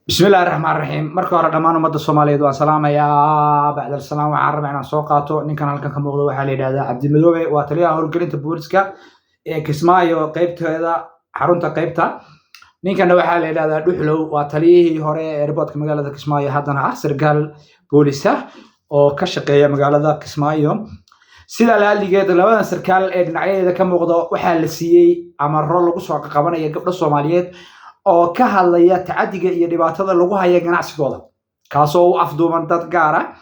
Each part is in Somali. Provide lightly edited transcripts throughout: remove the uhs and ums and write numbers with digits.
Bismillahi raxmaan raxiim. Marka hore dhammaan ummadda Soomaaliyeed waan salaamayaa. Bacdal salaam, waxaan rabaa inaan soo qaato ninkan halkan ka muuqda. Waxaa la yidhahdaa Cabdimadoobe, waa taliyaha howlgelinta booliska ee Kismaayo, qeybteeda xarunta qeybta. Ninkana waxaa la yidhahdaa Dhuxlow, waa taliyihii hore ee airportka magaalada Kismaayo, haddana ah sarkaal boolisa oo ka shaqeeya magaalada Kismaayo. Sida laaligeed, labadan sarkaal ee dhinacyadeeda ka muuqda waxaa la siiyey amaro lagu soo qabanaya gabdho Soomaaliyeed oo ka hadlaya tacadiga iyo dhibaatada lagu haya ganacsigooda, kaasoo u afduuban dad gaara.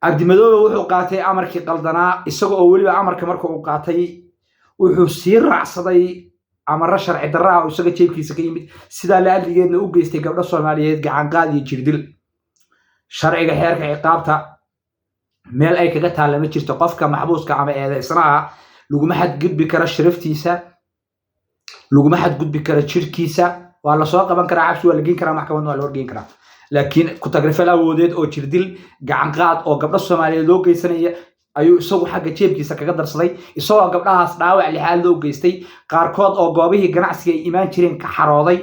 Cabdimadoobe wuxuu qaatay amarkii qaldanaa, isaga oo weliba amarka marka uu qaatay wuxuu sii raacsaday amaro sharci darra ah oo isaga jeebkiisa ka yimid. Sidaa laaligeedna u geystay gabdho Soomaaliyeed gacanqaad iyo jirdil. Sharciga xeerka ciqaabta meel ay kaga taalla ma jirto qofka maxbuuska ama eedeysanaha laguma xadgudbi karo sharaftiisa, laguma xadgudbi karo jirkiisa. Waa lasoo qaban karaa, xabsi waa la geyn karaa, maxkamadna waa la horgeyn karaa, laakiin ku-tagrifal awoodeed oo jirdil, gacanqaad oo gabdho Soomaaliyeed loo geysanaya ayuu isagu xagga jeebkiisa kaga darsaday, isagoo gabdhahaas dhaawac lixaad loo geystay, qaarkood oo goobihii ganacsiga ay imaan jireen ka xarooday.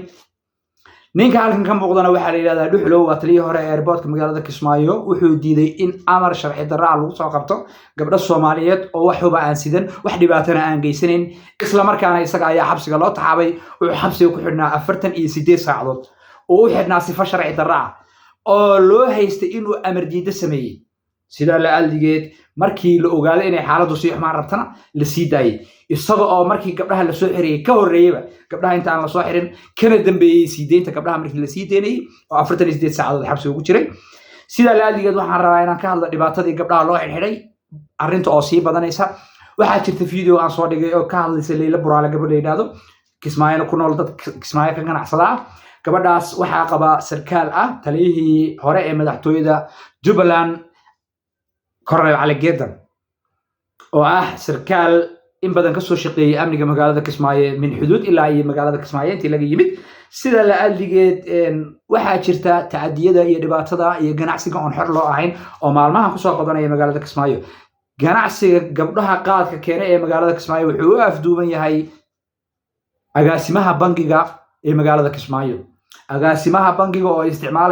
Ninka halkan ka muuqdana waxaa la yidhahdaa Dhuxlow, waa taliyihii hore ee airportka magaalada Kismaayo. Wuxuu diiday in amar sharci darra ah lagu soo qabto gabdho Soomaaliyeed oo wax huba aan sidan, wax dhibaatana aan geysanayn. Isla markaana isaga ayaa xabsiga loo taxaabay. Wuxuu xabsiga ku xidhnaa 48 saacadood oo u xidhnaa sifo sharci darra ah oo loo haystay inuu amar diiddo sameeyey. Sidaa la aldigeed, markii la ogaaday inay xaaladdu sii xumaan rabtana, la sii daayey, isaga oo markii gabdhaha lasoo xirayay ka horreeyeyba gabdhaha inta aan lasoo xirin, kana dambeeyey sii deynta gabdhaha markii lasii deynayey oo 48 saacadood xabsiga ugu jiray. Sidaa la aldigeed, waxaan rabaa inaan ka hadlo dhibaatadii gabdhaha loo xidhxidhay, arrinta oo sii badanaysa. Waxaa jirta video aan soo dhigay oo ka hadlaysa Leyla Buraale, gabadh la yidhaahdo, Kismaayona ku nool, dad Kismaayo ka ganacsada ah. Gabadhaas waxaa qaba sarkaal ah taliyihii hore ee madaxtooyada Jubbaland, Colonel Cali Geedan, oo ah sarkaal in badan kasoo shaqeeyey amniga magaalada Kismaayo, min xuduud ilaa iyo magaalada Kismaayo intii laga yimid. Sida la adligeed, waxaa jirta tacadiyada iyo dhibaatada iyo ganacsiga oon xor loo ahayn oo maalmahan kusoo badanaya magaalada Kismaayo. Ganacsiga gabdhaha qaadka keena ee magaalada Kismaayo wuxuu u afduuban yahay agaasimaha bangiga ee magaalada Kismaayo, agaasimaha bangiga oo isticmaalaya